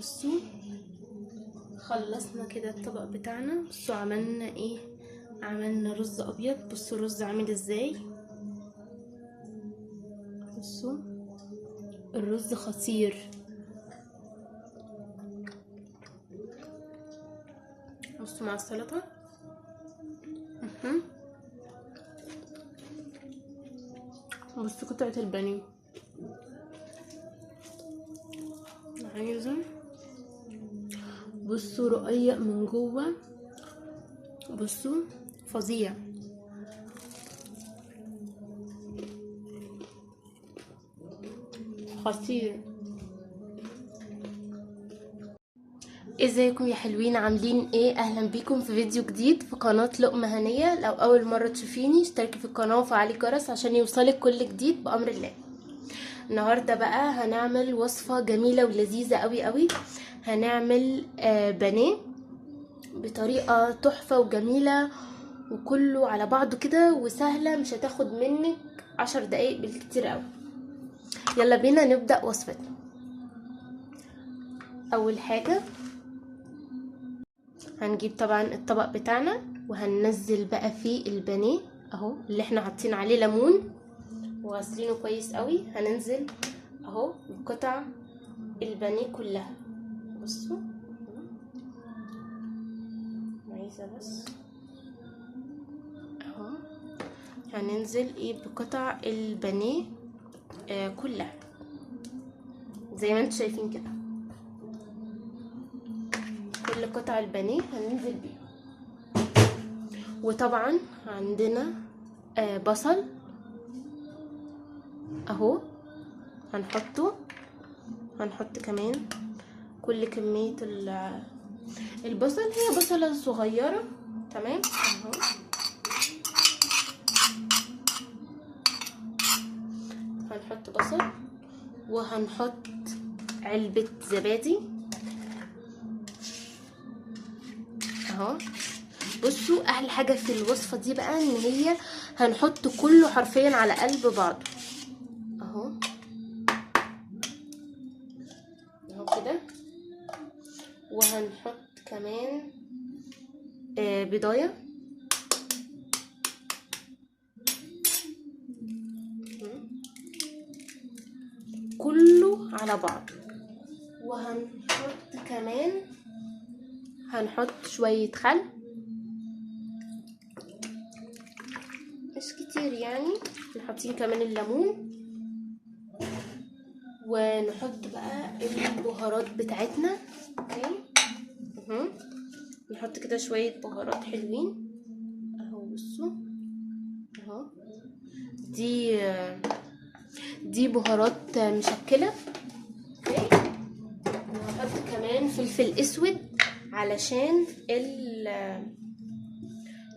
بصوا خلصنا كده الطبق بتاعنا. بصوا عملنا ايه، عملنا رز ابيض. بصوا الرز عامل ازاي، بصوا الرز خطير. بصوا مع السلطة. بصوا قطعه البانيه عايزه، بصوا رقيق من جوه، بصوا فظيع. خطير. ازيكم يا حلوين، عاملين ايه؟ اهلا بيكم في فيديو جديد في قناة لقمة هنية. لو اول مرة تشوفيني اشتركي في القناة وفعلي الجرس عشان يوصلك كل جديد بامر الله. النهاردة بقى هنعمل وصفة جميلة ولذيذة قوي قوي. هنعمل بانيه بطريقة تحفة وجميلة وكله على بعضه كده وسهلة، مش هتاخد منك 10 دقايق بالكتير قوي. يلا بينا نبدأ وصفتنا. اول حاجة هنجيب طبعا الطبق بتاعنا وهننزل بقى فيه البانيه اهو اللي احنا حاطين عليه ليمون وغسلينه كويس قوي. هننزل اهو بقطع البانيه كلها. بصوا عايزه بس اهو هننزل ايه بقطع البانيه كلها زي ما انتم شايفين كده. كل قطع البانيه هننزل بيها. وطبعا عندنا بصل اهو هنحطه. هنحط كمان كل كمية البصل، هي بصلة صغيرة تمام اهو. هنحط بصل وهنحط علبة زبادي اهو. بصوا احلى حاجة في الوصفة دي بقى ان هي هنحط كله حرفيا على قلب بعضه اهو اهو كده. وهنحط كمان بيضايه. كله على بعضه. وهنحط كمان هنحط شوية خل، مش كتير يعني. حاطين كمان الليمون. ونحط بقى البهارات بتاعتنا. okay اهو نحط كده شوية بهارات حلوين اهو. بصوا اهو دي بهارات مشكلة. okay وهحط كمان فلفل اسود علشان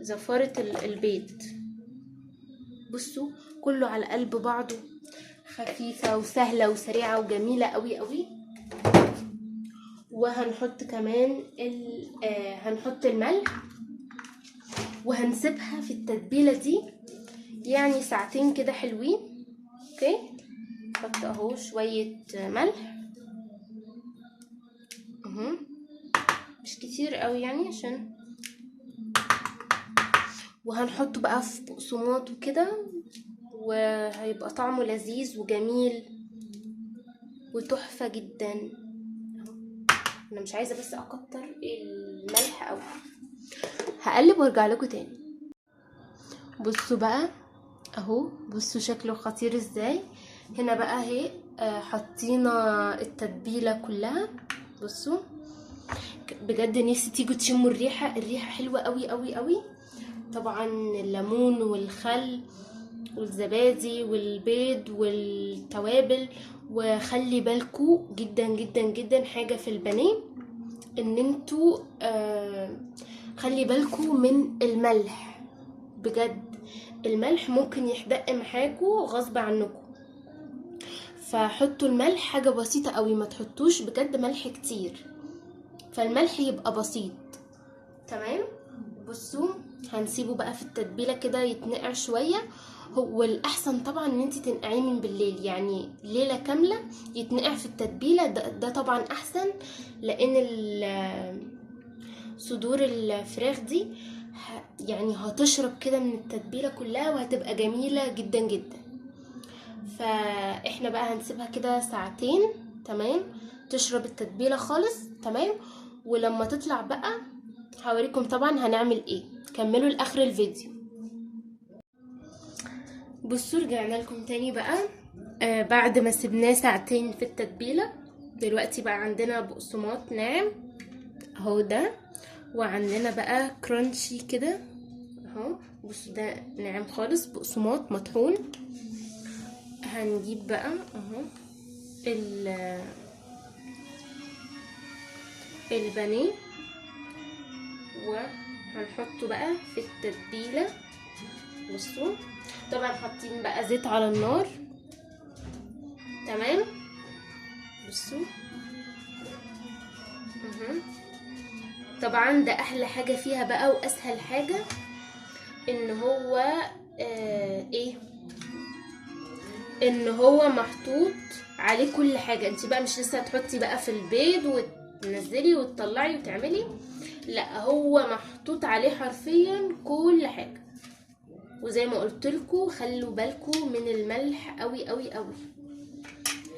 زفارة البيض. بصوا كله على قلب بعضه، خفيفة وسهلة وسريعة وجميلة قوي قوي. وهنحط كمان هنحط الملح. وهنسيبها في التتبيلة دي يعني ساعتين كده حلوين. okay نحط اهو شوية ملح اهو، مش كتير قوي يعني عشان. وهنحطه بقى في بقسماط وكده، وهيبقى طعمه لذيذ وجميل وتحفة جدا. انا مش عايزة بس اكتر الملح قوي. هقلب وارجع لكم تاني. بصوا بقى اهو، بصوا شكله خطير ازاي. هنا بقى اهي حطينا التتبيلة كلها. بصوا بجد نفسي تيجوا تشموا الريحة، الريحة حلوة قوي قوي قوي. طبعا الليمون والخل والزبادي والبيض والتوابل. وخلي بالكو جدا جدا جدا حاجة في البانيه، ان انتوا خلي بالكو من الملح. بجد الملح ممكن يحدق معاكو غصب عنكم، فحطوا الملح حاجة بسيطة قوي، ما تحطوش بجد ملح كتير، فالملح يبقى بسيط تمام. بصوا هنسيبه بقى في التتبيلة كده يتنقع شوية، هو الاحسن طبعا ان انت تنقعيه من بالليل، يعني ليلة كاملة يتنقع في التتبيله، ده طبعا احسن، لان صدور الفراخ دي يعني هتشرب كده من التتبيله كلها وهتبقى جميلة جدا جدا. فاحنا بقى هنسيبها كده ساعتين، تمام، تشرب التتبيله خالص، تمام. ولما تطلع بقى هوريكم طبعا هنعمل ايه، كملوا لاخر الفيديو. بصوا رجعنا لكم تاني بقى، بعد ما سيبناه ساعتين في التتبيله. دلوقتي بقى عندنا بقسماط ناعم اهو ده، وعندنا بقى كرانشي كده اهو، بصوا ده ناعم خالص، بقسماط مطحون. هنجيب بقى اهو البانيه وهنحطه بقى في التتبيله. بصوا طبعا حاطين بقى زيت على النار، تمام. بصوا طبعا ده احلى حاجة فيها بقى واسهل حاجة، ان هو ايه، ان هو محطوط عليه كل حاجة. انت بقى مش لسه هتحطي بقى في البيض وتنزلي وتطلعي وتعملي، لا هو محطوط عليه حرفيا كل حاجة. وزي ما قلت لكم خلوا بالكم من الملح قوي قوي قوي.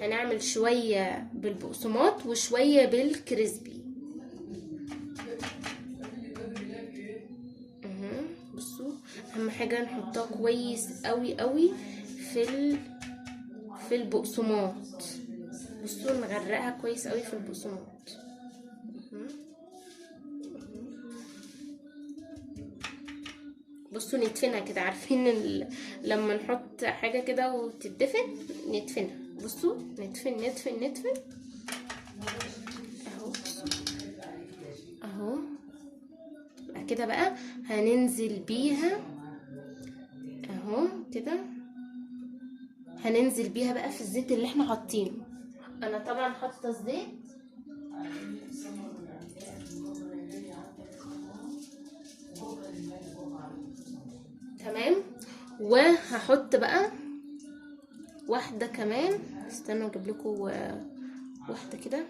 هنعمل شوية بالبقسماط وشوية بالكريسبي. بصوا اهم حاجة نحطها كويس قوي قوي في البقسماط. بصوا نغرقها كويس قوي في البقسماط. بصوا ندفنها كده، عارفين لما نحط حاجة كده وتدفن ندفنها. بصوا ندفن ندفن ندفن اهو. بصوا اهو بقى كده بقى هننزل بيها اهو كده، هننزل بيها بقى في الزيت اللي احنا حاطينه. انا طبعا حاطه الزيت، تمام. وهحط بقى واحدة كمان، استنوا اجيب لكم واحدة كده،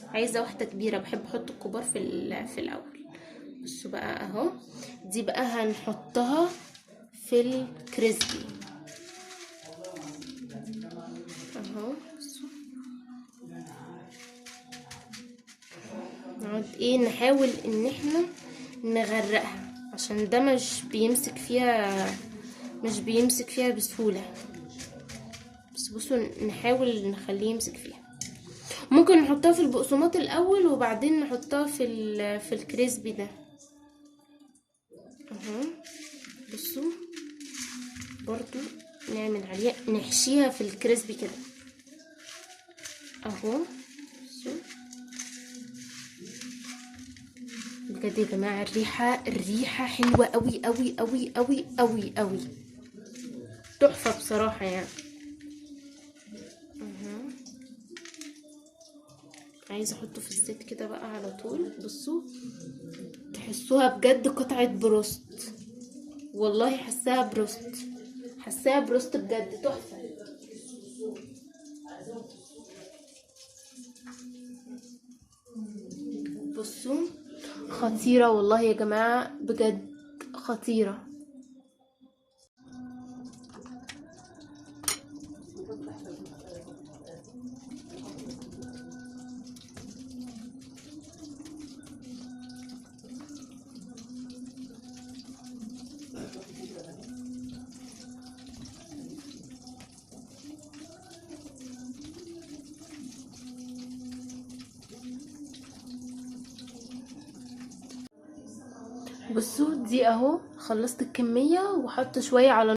عايزه واحدة كبيرة، بحب احط الكبار في الاول. بصوا بقى اهو، دي بقى هنحطها في الكريسبي اهو. بصوا نقعد ايه، نحاول ان احنا نغرقها عشان ده مش بيمسك فيها، مش بيمسك فيها بسهولة. بس بصوا نحاول نخليه يمسك فيها. ممكن نحطها في البقسماط الاول وبعدين نحطها في الكريسبي ده اهو. بصوا برضو نعمل عليها، نحشيها في الكريسبي كده اهو. بصوا بجد يا جماعة الريحة حلوة قوي قوي قوي قوي قوي قوي، تحفة بصراحة يعني. عايزه احطه في الزيت كده بقى على طول. بصوا تحسوها بجد قطعه بروست، والله حساها بروست، حساها بروست بجد تحفة. بصوا خطيرة والله يا جماعة، بجد خطيرة. بصوا دي اهو خلصت الكمية، وحط شوية على